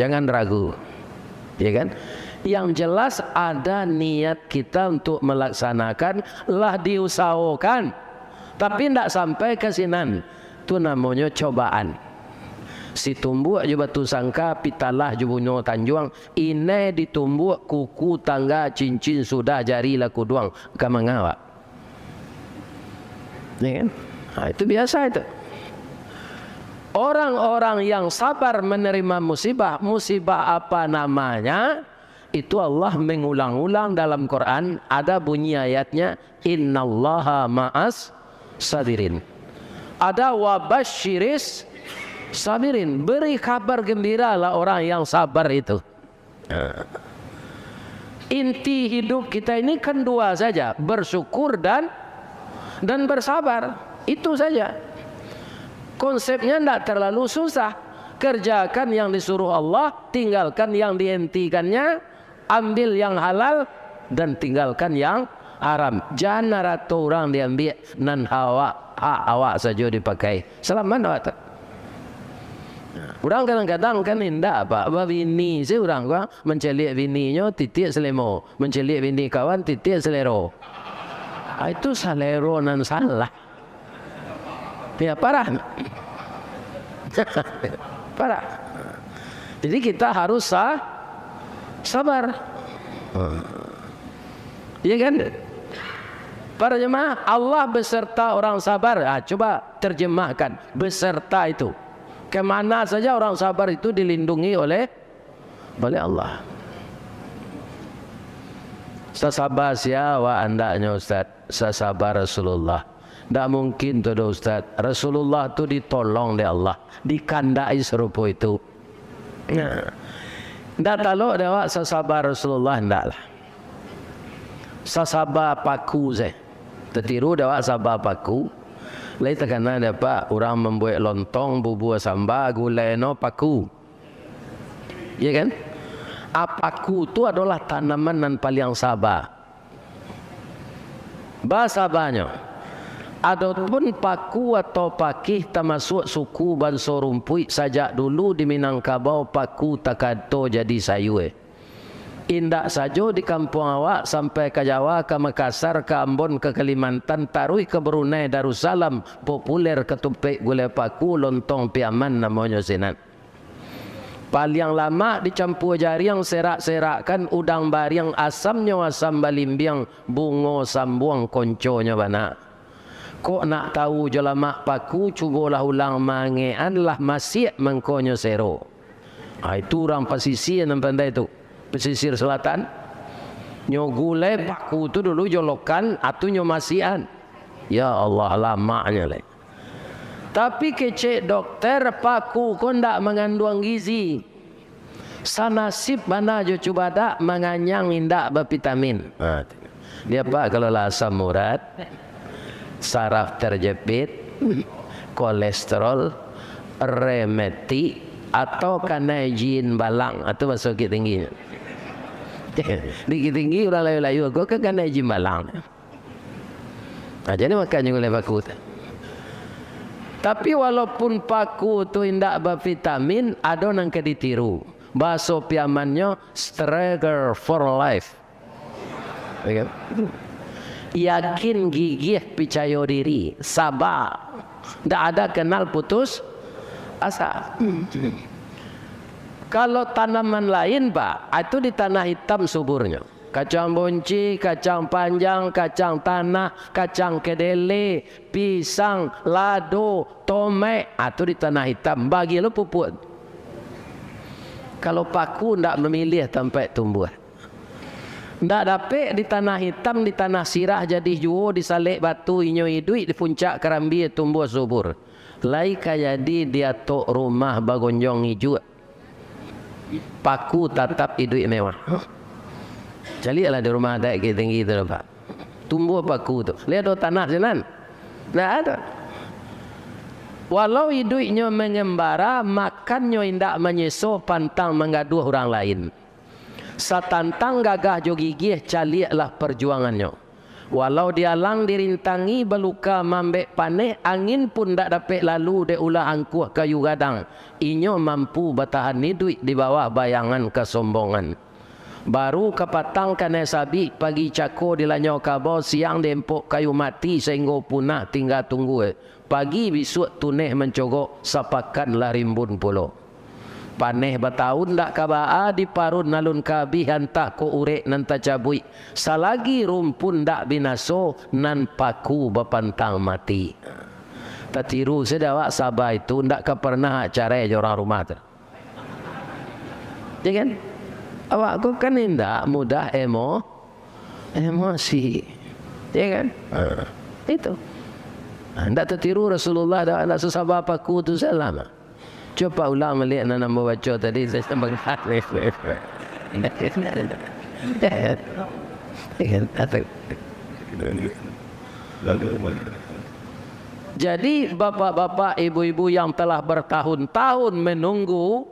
Jangan ragu. Ya kan? Yang jelas, ada niat kita untuk melaksanakan, lah diusahokan, tapi ndak sampai ka sinan. Tu namonyo cobaan. Situmbuak jo batu sangka, pitalah jo bunyo tanjuang, inai ditumbuak, kuku tangga, cincin sudah, jari lah kuduang, ka manga awak. Ya kan? Nah, itu biasa itu. Orang-orang yang sabar menerima musibah, musibah apa namanya, itu Allah mengulang-ulang dalam Quran, ada bunyi ayatnya, "Innallaha ma'as sabirin." Ada, "Wa basyiris sabirin." Beri kabar gembiralah orang yang sabar itu. Inti hidup kita ini kan dua saja, bersyukur dan dan bersabar. Itu saja. Konsepnya ndak terlalu susah. Kerjakan yang disuruh Allah, tinggalkan yang dihentikannya, ambil yang halal, dan tinggalkan yang haram. Jan arato urang diambiak, nan hawa-, hak awak sajo dipakai. Salamat awak tu. Urang kadang-kadang kan indak, Pak. Babini se urang ko, mancaliak bininyo, titiak salemo. Mancaliak bini kawan, titiak salero. Ah, itu salero nan salah. Ya, parah. Parah. Jadi kita harus sa-, sabar. Iya kan? Para jemaah, Allah beserta orang sabar. Ah, coba terjemahkan, beserta itu. Kemana saja orang sabar itu dilindungi oleh, oleh Allah. Sasaba sia awak andaknyo, Ustaz? Sasaba Rasulullah. Ndak mungkin tu doh, Ustaz. Rasulullah tu ditolong dek Allah, dikandaki sarupo itu. Nah, ndak talok dek awak sasaba Rasulullah, ndaklah. Sasaba paku se. Tatiru dek awak saba paku. Lai takana dek awak urang mambuek lontong, bubua samba, gulai no paku. Iya kan? A, paku tu adolah tanaman nan paliang saba. Basabanyo, adopun paku atau pakih tamasuak suku banso rumpuik, sajak dulu di Minangkabau paku takato jadi sayua. Indak sajo di kampuang awak, sampai ka Jawa, ka Makassar, ka Ambon, ka Kalimantan, taruih ka Brunei Darussalam, populer katupaik gulai paku, lontong Piaman namonyo sinan. Paliang lamak dicampua jariang, serak-serakkan udang bariang, asamnyo asam balimbiang, bungo sambuang konconyo bana. Kok nak tahu jo lamak paku, cubolah ulang maangekan, lah masiak mangkonyo sero. Ha, itu urang pasisia nan pandai tu, pesisir selatan. Nyo gulai paku tu dulu jo lokan, atu nyo masiakan. Ya Allah, lamaknyo lai. Tapi kecek dokter, paku ko ndak manganduang gizi. Sanasib bana jo cubadak, manganyang indak bavitamin. Ha, tu. Dia, Pak, kalau lah asam urat, saraf terjepit, kolesterol, rematik, atau kanai jin balang, atau bahaso Bukittinggi. Di Bukittinggi urang layu-layu ko kan kanai jin balang. Nah, jadi makannyo gulai paku tu. Tapi walaupun paku tu indak bavitamin, ado nan ka ditiru. Bahaso Piamannyo, struggle for life. Ya kan? Yakin, gigih, picayo diri, saba. Ndak ada kenal putus asa. Kalau tanaman lain, Pak, itu di tanah itam suburnyo. Kacang bonci, kacang panjang, kacang tanah, kacang kedele, pisang, lado, tomek, ah, tu di tanah itam, bagi lo pupuk. Kalau paku ndak mamiliah tampek tumbuah. Ndak dapek di tanah itam, di tanah sirah, jadih juo, di salek batu inyo iduik, di puncak karambia tumbuah subur. Lai ka jadi di atok rumah bagonjong ijuak. Paku tatap iduik mewah. Caliaklah di rumah adaik Bukittinggi tu, Pak. Tumbuah paku tu. Lai ado tanah sinan? Ndak ado. Walau iduiknyo mangembara, makannyo indak manyeso, pantang manggaduah urang lain. Satantang gagah jo gigih, caliaklah parjuangannyo. Walau dialang dirintangi, baluka maambek paneh, angin pun ndak dapek lalu dek ulah angkuah kayu gadang. Inyo mampu batahan iduik di bawah bayangan kasombongan. Baru kapatang kanai sabik, pagi cako dilanyau kabau, siang diempok kayu mati, sainggo punah tingga tunggu. Pagi bisuak tuneh mancogok, sapakan lah rimbun pulo. Paneh batahun ndak ka baa, diparun alun ka abih, antah kok urek nan tacabuik. Salagi rumpun ndak binaso, nan paku bapantang mati. Tatiru sajo awak saba itu, ndak ka pernah carai jo urang rumah tu. Ya kan? Awak ko kan indak mudah emo-, emosi. Ya kan? Ha. Itu. Ha, ndak tatiru Rasulullah, ndak, ndak sasaba paku tu salah. Cubo ulang baliak nan ambo baco tadi, saya sambang. Ya kan? Jadi, bapak-bapak, ibu-ibu yang telah bertahun-tahun menunggu,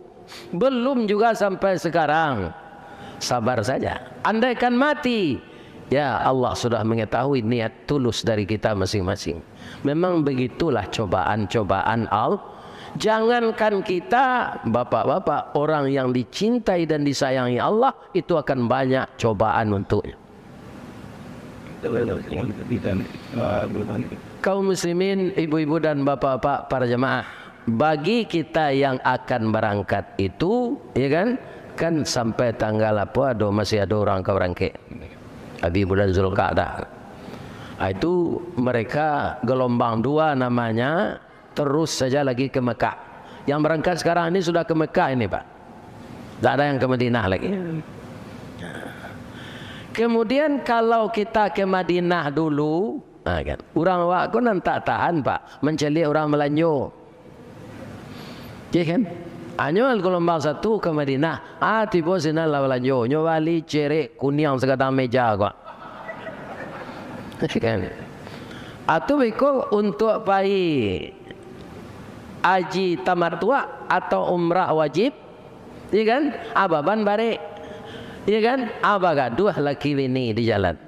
belum juga sampai sekarang, sabar saja. Andaikan mati, ya, Allah sudah mengetahui niat tulus dari kita masing-masing. Memang begitulah cobaan-cobaan Allah. Jangankan kita, bapak-bapak, orang yang dicintai dan disayangi Allah, itu akan banyak cobaan untuknya. Kaum muslimin, ibu-ibu dan bapak-bapak, para jamaah, bagi kita yang akan berangkat itu, ya kan, kan sampai tanggal apa, ado, masih ado urang ka barangkek. Abih bulan Zulqa'dah. Ah, itu mereka gelombang dua namanya, terus saja lagi ke Mekah. Yang berangkat sekarang ini sudah ke Mekah ini, Pak. Tak ada yang ke Madinah lagi. Kemudian kalau kita ke Madinah dulu, nah kan, urang awak ko nan tak tahan, Pak, mancaliak urang balanjo. Ya kan? Hanyo gelombang satu ke Madinah, ah, tibo sinan lah balanjo, nyo bali cerek kuniang sagadang meja ko. Kan? Atau beko untuak pai haji tamatuak atau umrah wajib, ya kan? Ah, baban barek, ya kan? Ah, bagaduah laki bini di jalan.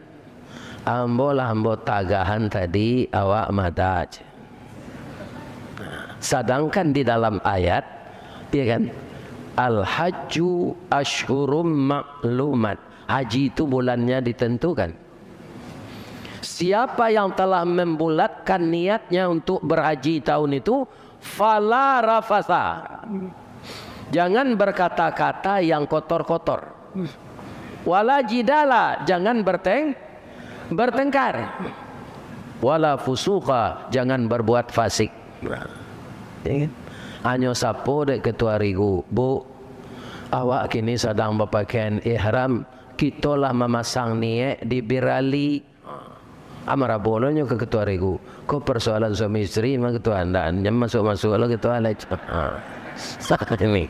Ambo lah ambo tagahan tadi, awak mada, cek. Sadangkan di dalam ayat, ya kan? Al-hajju asyhurum ma'lumat. Haji itu bulannya ditentukan. Siapa yang telah membulatkan niatnya untuk berhaji tahun itu, fala rafasa. Jangan berkata-kata yang kotor-kotor. Wala jidala, jangan berteng-, bertengkar. Wala fusuqa, jangan berbuat fasik. Ya kan? Hanyo sapo dek Ketua Rigu, "Bu, awak kini sadang bapakaian ihram, kito lah mamasang niek di birali." Amarabono nyo ka Ketua Rigu. Ko persoalan suami isteri mah Ketua, ndak, jan masuak-masuak lah Ketua lah. Ha. Ini.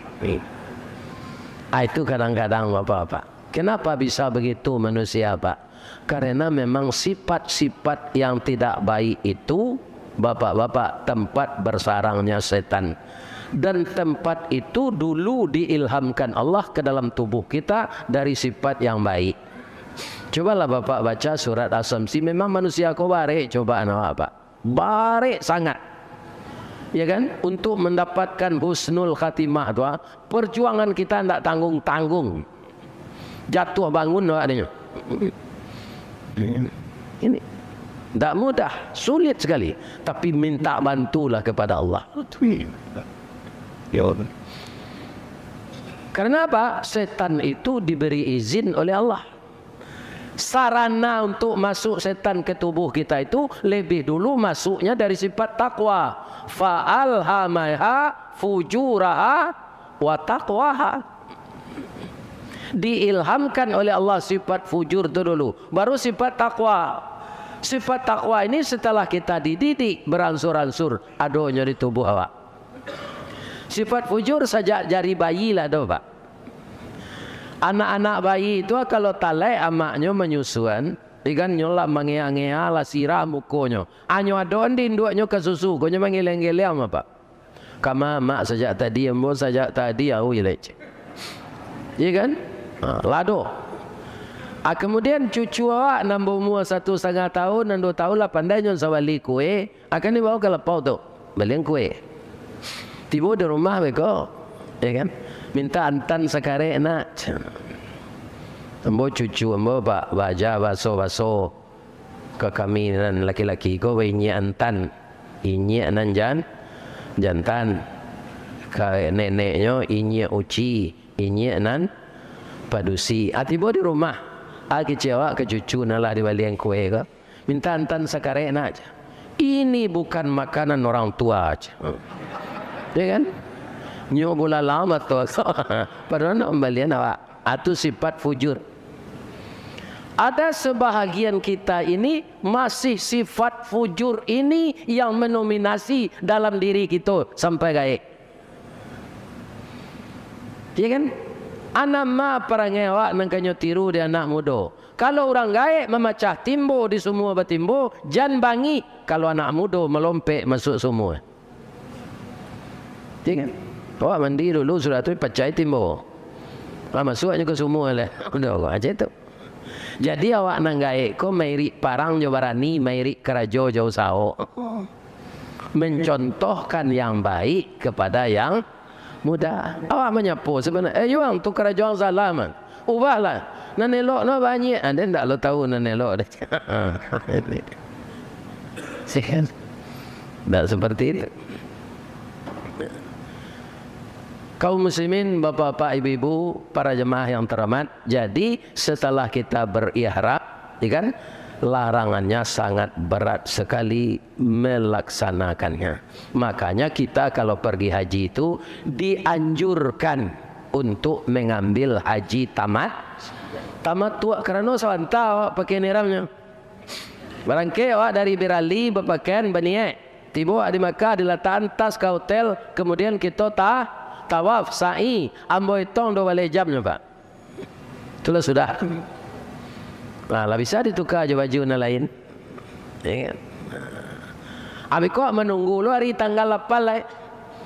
Ah, itu kadang-kadang, Bapak-bapak. Kenapa bisa begitu manusia, Pak? Karena memang sifat-sifat yang tidak baik itu, Bapak-bapak, tempat bersarangnya setan. Dan tempat itu dulu diilhamkan Allah ke dalam tubuh kita dari sifat yang baik. Cobalah Bapak baca surat Asy-Syamsi, memang manusia ko barek cobaan awak, Pak. Barek sangat. Ya kan? Untuk mendapatkan husnul khatimah tu, ah, perjuangan kita ndak tanggung-tanggung. Jatuh bangun awak nyo. Ini ndak mudah, sulit sekali. Tapi minta bantulah kepada Allah. Ya. Karena apa? Setan itu diberi izin oleh Allah. Sarana untuk masuk setan ke tubuh kita itu lebih dulu masuknya dari sifat takwa. Fa alhamaha fujuraha wa taqwaha. Diilhamkan oleh Allah sifat fujur tu dulu, baru sifat takwa. Sifat takwa ini setelah kita dididik beransur-ansur, adonyo di tubuh awak. Sifat fujur sajak jari bayi lah ado, Pak. Anak-anak bayi tu kalau talaik amaknyo manyusuan, ikan nyo lah mangea-ngea, lah sirah mukonyo. Anyo ado di induaknyo ka susu, ko nyo manggeleng-geleng, Pak. Kama mak sajak tadi, ambo sajak tadi, au je lecek. Iya kan? Ha, lado. Ah, kemudian cucu awak nan baumua satu satangah tahun, nan duo tahun lah pandai nyo sabali kue, akan dibawa ka lapau tu, balian kue. Tibo di rumah beko, ya kan? Minta antan sakarek, nak. Ambo cucu ambo ba-, baaja baso-baso ka kami nan laki-laki ko, bainyiak antan, inyiak nan jan-, jantan, ka neneknyo inyiak uci, inyiak nan padusi. Ah, tibo di rumah, ah, kecek awak ka cucu nan lah dibalian kue ko, minta antan sakarek nak, cek. Ini bukan makanan orang tua, cek. Ya kan? Nyo bulalang batua. Padahal nak mambalian awak. Ah, tu sifat fujur. Ada sebahagian kita ini masih sifat fujur ini yang mendominasi dalam diri kita sampai gaek. Ya kan? Anak ma parangai awak nan kanyo tiru di anak mudo. Kalau urang gaek mamacah timbo di sumua batimbo, jan bangih kalau anak mudo malompek masuak sumua. Ya kan? Awak mandi dulu, sudah tu pacah timbo. Lah masuaknyo ka sumua lah. Udah, macam tu. Jadi awak nan gaek ko mairik parang jo barani, mairik karajo jo usaho. Mencontohkan yang baik kepada yang muda. Awak manyapo sabananyo, "Eh, Yuang, tu karajo ang salah, man. Ubahlah. Nan elok no banyak." Ah, den ndak lo tahu nan elok deh. Ndak seperti itu. Kaum muslimin, bapak-bapak, ibu-ibu, para jemaah yang terhormat, jadi setelah kita berihram, ya kan, larangannya sangat berat sekali melaksanakannya. Makanya kita kalau pergi haji itu dianjurkan untuk mengambil haji tamat-, tamattu, karano sabanta awak pakai ihramnyo. Barangkek awak dari Birali bapakaian baniaik. Tibo awak di Makkah, dilatakan tas ka hotel, kemudian kito ta-, tawaf, sa'i, ambo itong duo baleh jamnyo, Pak. Itulah sudah. Nah, lah bisa dituka jo baju nan lain. Ya kan? Abih ko awak manunggu lo hari tanggal lapan lai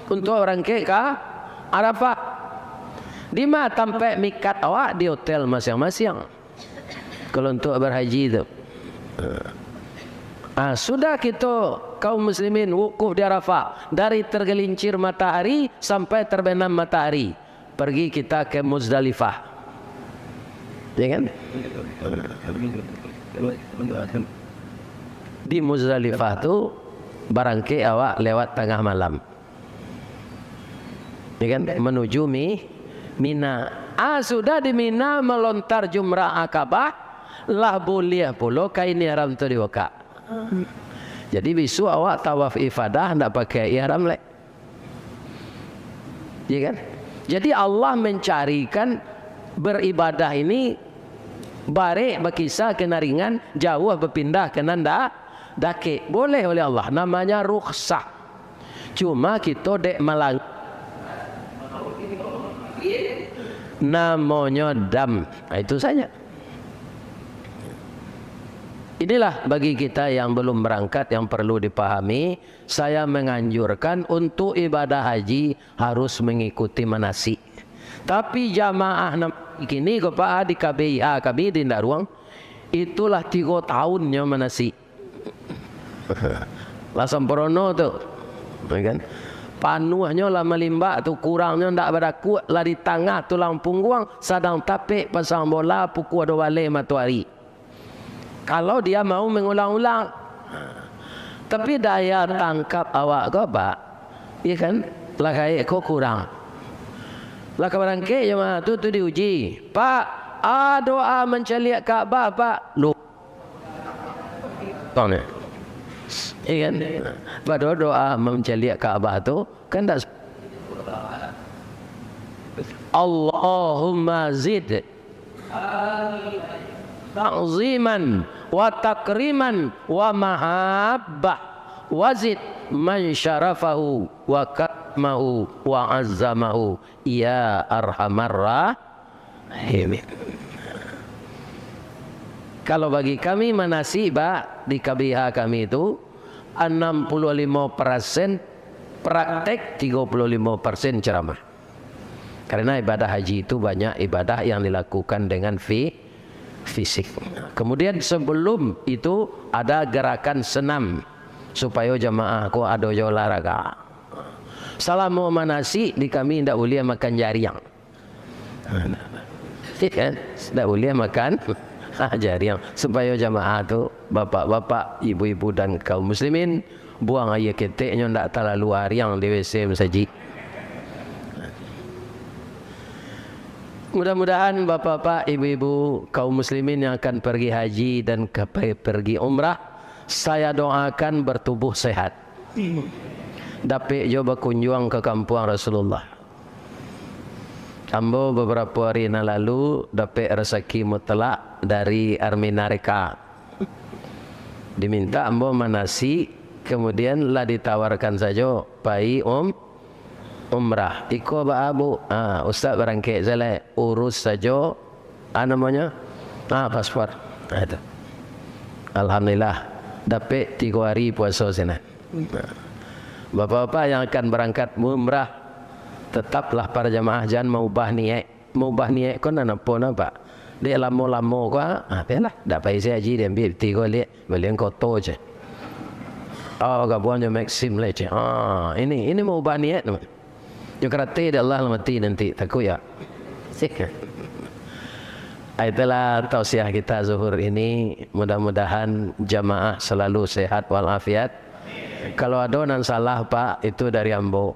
untuak barangkek ka Arafah. Di ma tampek mikat awak? Di hotel masiang-masiang. Kalau untuak barhaji tu. Ah, sudah kito kaum muslimin wukuf di Arafah, dari tergelincir matahari sampai terbenam matahari, pergi kita ke Muzdalifah. Ya kan? Di Muzdalifah tu barangkek awak lewat tangah malam. Ya kan? Menuju Mi-, Mina. Ah, sudah di Mina melontar jumrah Akabah, lah buliah pulo kain ihram tu dibukak. Jadi bisuak awak tawaf ifadah ndak pakai ihram lai. Ya kan? Jadi Allah mencarikan beribadah ini barek bakisah ka nan ringan, jauah bapindah ka nan da-, dakek. Boleh oleh Allah, namanya rukhsah. Cuma kito dek malang-, namonyo dam. Nah, itu saja. Inilah bagi kita yang belum berangkat yang perlu dipahami. Saya menganjurkan untuk ibadah haji harus mengikuti manasik. Tapi jamaah nan kini ko, Pak, di K B I H kami di Ndaruang, itulah tigo tahunnyo manasik. Lah sampurno tu. Ya kan? Panuahnyo lah malimbak tu, kurangnyo ndak badakuak, lah di tangah tulang pungguang, sadang tapek pasang bola pukua duo baleh matoari. Kalau dia mau mengulang-ulang. Tapi daya tangkap awak ko, Pak, ya kan? Lah gaek ko kurang. Lah ka barangkek jamaah tu, tu diuji. Pak, a doa mancaliak Ka'bah, Pak. Lu-, Tong ni. Iya kan? Padahal doa mancaliak Ka'bah tu kan tak s-, Allahumma zid ta'ziman wa takriman wa mahabbah, wa zid man syarafahu wa karamahu wa azzamahu, ya arhamar rahimin. Kalau bagi kami manasik, Pak, di K B H kami tu, anam puluah limo persen praktek, tigo puluh limo persen ceramah. Karena ibadah haji itu banyak ibadah yang dilakukan dengan fi-, fisik. Kemudian sebelum itu ada gerakan senam, supayo jamaah ko ado jo olahraga. Salamo manasik di kami ndak buliah makan jariang. Kan? Ndak buliah makan jariang. Supayo jamaah tu, bapak-bapak, ibu-ibu, dan kaum muslimin, buang aia keteknyo ndak talalu ariang di W C masajik. Mudah-mudahan bapak-bapak, ibu-ibu, kaum muslimin yang akan pergi haji dan ka-, pergi umrah, saya doakan bertubuh sehat. Dapek jo bakunjuang ka kampuang Rasulullah. Ambo babarapo ari nan lalu dapek rasaki mutlak dari Armina Reka. Diminta ambo manasik, kamudian lah ditawarkan sajo pai um-, umrah. Iko baa, Bu? Ah, Ustaz barangkek sajo lai, urus sajo, ah, namonyo? Ah, paspor. Ah, itu. Alhamdulillah, dapek tigo ari puaso sinan. Bapak-bapak yang akan barangkat umrah, tetaplah para jamaah, jan maubah niaik. Maubah niaik ko nan apo nan, Pak? Dek lamo-lamo ko, ah, bialah. Dak pai se haji, diambiak piti ko liak, balian koto je. Oh, gabuang jo Maxim lai je. Ah, ini, ini maubah niaik tu. Nyo karate dek Allah lah mati nanti, takut ya. Ah, itulah tausiah kita zuhur ini. Mudah-mudahan jamaah selalu sehat walafiat. Kalau ado nan salah, Pak, itu dari ambo.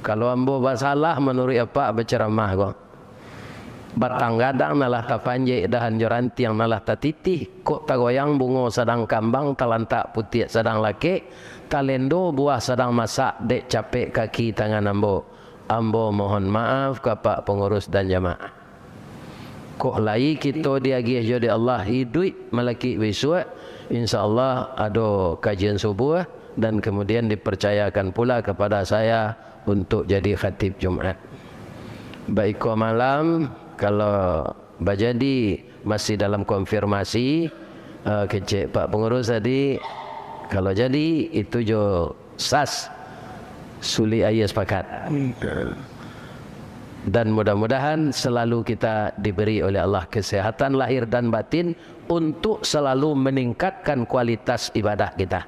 Kalau ambo basalah manuruik apak bacaramah ko, batang gadang nan lah tapanjek, dahan jo rantiang nan lah tatitih, kok tagoyang bungo sadang kambang, talantak putiak sadang lakek, talendo buah sadang masak, dek capek kaki tangan ambo. Ambo mohon maaf ka apak pangurus dan jamaah. Kok lai kito diagiah jo dek Allah iduik malakik bisuak, insya Allah ado kajian subuah dan kemudian dipercayakan pula kepada saya untuk jadi khatib Jumat. Baiko malam, kalau bajadi masih dalam konfirmasi, eh, kecek Pak Pengurus tadi, kalau jadi itu jo sas, sulik aia sepakat. Dan mudah-mudahan selalu kita diberi oleh Allah kesehatan lahir dan batin untuk selalu meningkatkan kualitas ibadah kita.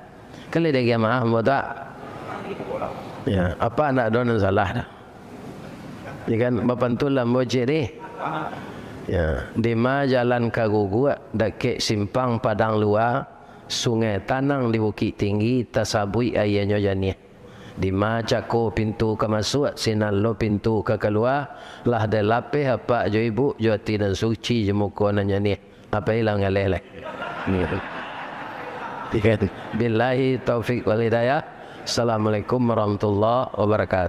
Kali lagi maaf, ambo tak? Ya, apak ndak ado nan salah dah. Ya kan, bapantun lah ambo ciek ni. Ya, dima jalan ka guguak, dakek simpang padang lua, sungai tanang di Bukik Tinggi, tasabuik aianyo janiah. Dima cako pintu ka masuak, sinan lo pintu ka kalua, lah dilapeh apak jo ibuk, jo ati nan suci, jo muko nan janiah. Apak ilang galeh lai. Billahi taufik wal hidayah. Assalamualaikum warahmatullahi wabarakatuh.